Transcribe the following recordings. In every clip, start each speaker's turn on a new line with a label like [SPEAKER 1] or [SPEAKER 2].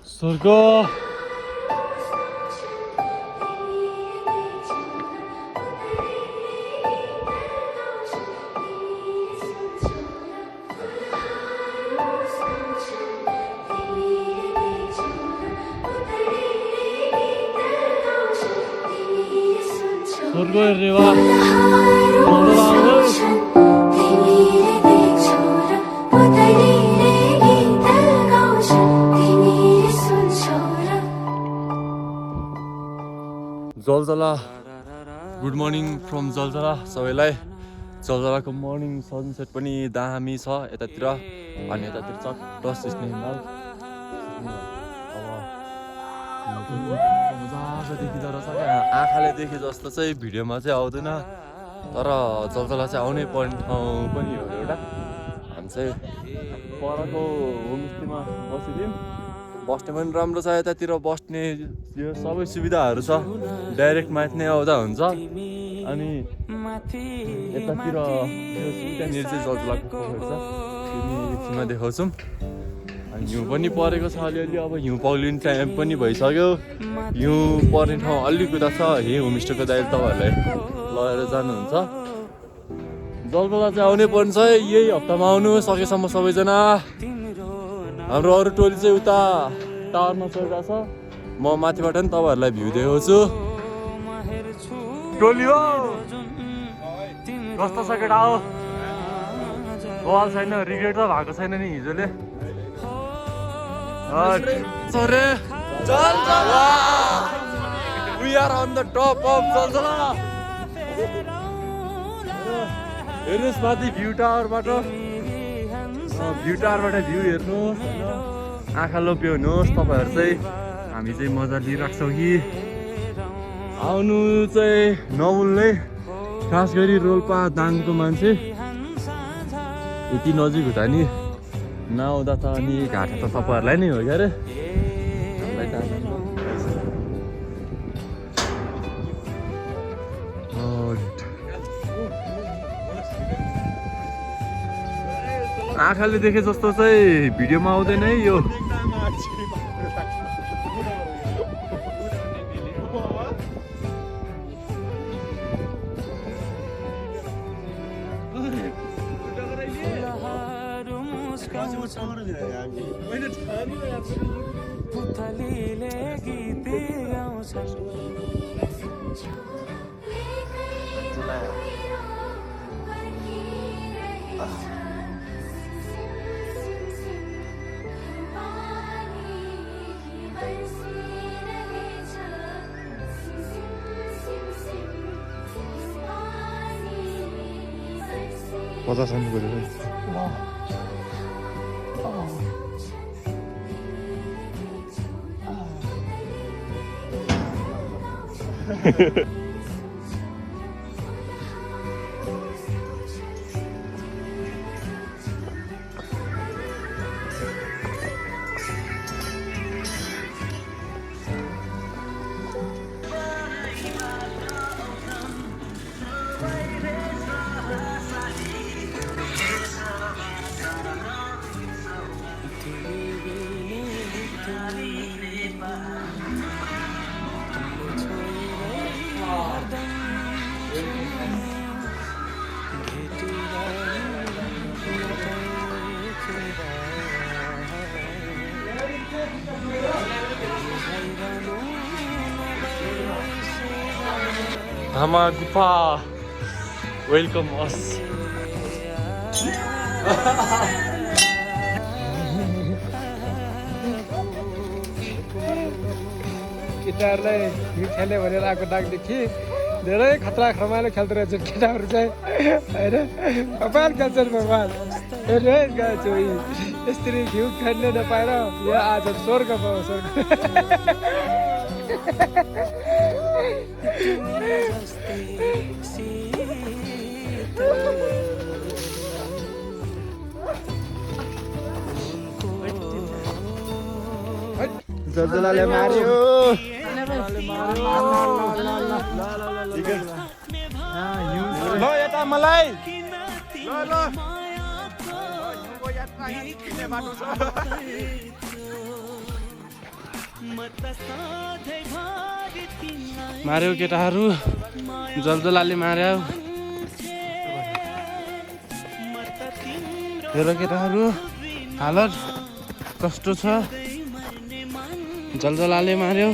[SPEAKER 1] स्वर्ग स्वर्ग हेर्ने वा जलजला गुड मर्निङ फ्रम जलजला सबैलाई जलजलाको मर्निङ सनसेट पनि दामी छ यतातिर अनि यतातिर चट्ट सिस्ने हिमाल मजाले देखिँदो रहेछ क्या आँखाले देखे जस्तो चाहिँ भिडियोमा चाहिँ आउँदैन तर जलजला चाहिँ आउनै पर्ने ठाउँ पनि हो एउटा हामी चाहिँ परको होमस्टेमा बसिदिउँ बस्ने पनि राम्रो छ यतातिर बस्ने यो सबै सुविधाहरू छ डाइरेक्ट माथि नै आउँदा हुन्छ अनि यतातिर त्यहाँनिर चाहिँ जलजलाको पोखरी छ एकछिनमा देखाउँछौँ अनि हिउँ पनि परेको छ अलिअलि अब हिउँ पग्लिने टाइम पनि भइसक्यो हिउँ पर्ने ठाउँ अलिकता छ यही होमस्टेको दाइले तपाईँहरूलाई लगेर जानुहुन्छ जलजला चाहिँ आउनै पर्ने छ यही हप्तामा आउनु सकेसम्म सबैजना हाम्रो अरू टोली चाहिँ उता टावरमा चढिरहेको छ म माथिबाट नि तपाईँहरूलाई भ्यू देखाउँछु टोली हो कस्तो छ केटा हो बल छैन रिग्रेट त भएको छैन नि हिजोले We are on the top of जलजला हेर्नुहोस् माथि भ्यू टावरबाट भ्यू भ्यू हेर्नुहोस् होइन आँखा लोभ्याउनुहोस् तपाईँहरू चाहिँ हामी चाहिँ मजा लिइरहेको छौँ कि आउनु चाहिँ नबोल्ने खास गरी रोल्पा दाङको मान्छे यति नजिक हुँदा नि नआउँदा त अनि घाटा त तपाईँहरूलाई नै हो क्या अरे आँखाले देखे जस्तो चाहिँ भिडियोमा आउँदैन है यो पचास आउनु पऱ्यो Hama Gupa, welcome us.
[SPEAKER 2] केटाहरूलाई हिउँ खेल्ने भनेर आएको डाकदेखि धेरै खतरा रमाइलो खेल्दो रहेछ केटाहरू चाहिँ होइन भगवान् खेल्छन् भगवान् हेर्नुहोस् गाउँछु यसरी हिउँ खेल्न नपाएर यो आज स्वर्ग पाउँछ स्वर्ग जलजलाले मार्यो ल यता मलाई ल मार्यो केटाहरू जलजलाले मार्यो हेर केटाहरू हालत कस्तो छ जलजलाले मार्यो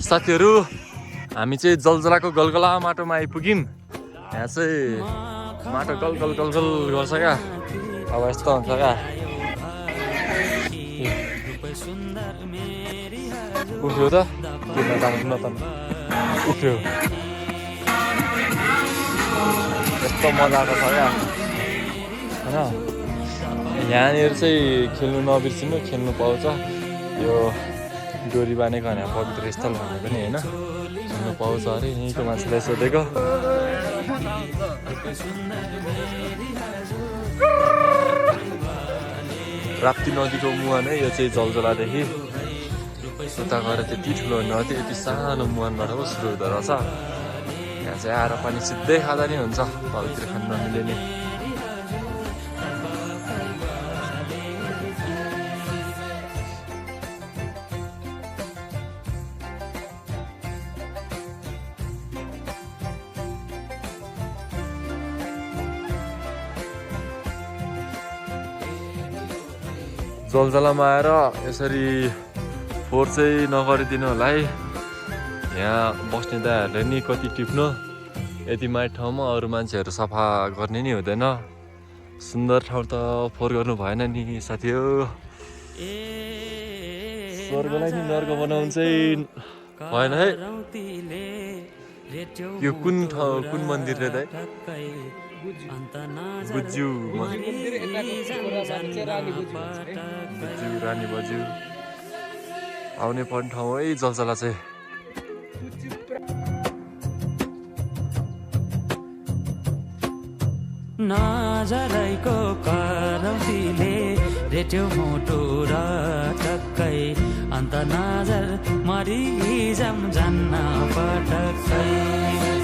[SPEAKER 1] साथीहरू हामी चाहिँ जलजलाको गलगला माटोमा आइपुग्यौँ यहाँ चाहिँ माटो गल गर्छ क्या अब यस्तो हुन्छ क्या उठ्यो त उठ्यो यस्तो मजाको छ क्या होइन यहाँनिर चाहिँ खेल्नु नबिर्सिनु खेल्नु पाउँछ यो डोरी बाँधेको होइन पवित्र स्थल भन्ने पनि होइन खेल्नु पाउँछ अरे यहीँको मान्छेलाई सोधेको राप्ती नदीको मुहान है यो चाहिँ जलजलादेखि उता गएर त्यति ठुलो नदी यति सानो मुहानबाट पो सुरु हुँदो रहेछ यहाँ चाहिँ आएर पानी सिधै खाँदा नि हुन्छ तलतिर खान नमिले नि जलजलामा आएर यसरी फोहोर चाहिँ नगरिदिनु होला है यहाँ बस्ने दाइहरूले नि कति टिप्नु यति माइट ठाउँमा अरू मान्छेहरू सफा गर्ने नि हुँदैन सुन्दर ठाउँ त फोहोर गर्नु भएन नि साथी हो स्वर्गलाई नि नर्क बनाउनु चाहिँ भएन है यो कुन ठाउँ कुन मन्दिर रे दाइ बुज्यू रानी बज्यू आउने पर्ने ठाउँ है जलजला चाहिँ
[SPEAKER 3] नजरैको करौतीले रेट्यो मोटो र टक्कै अन्त नजर मरिजाम जान्न पटक्कै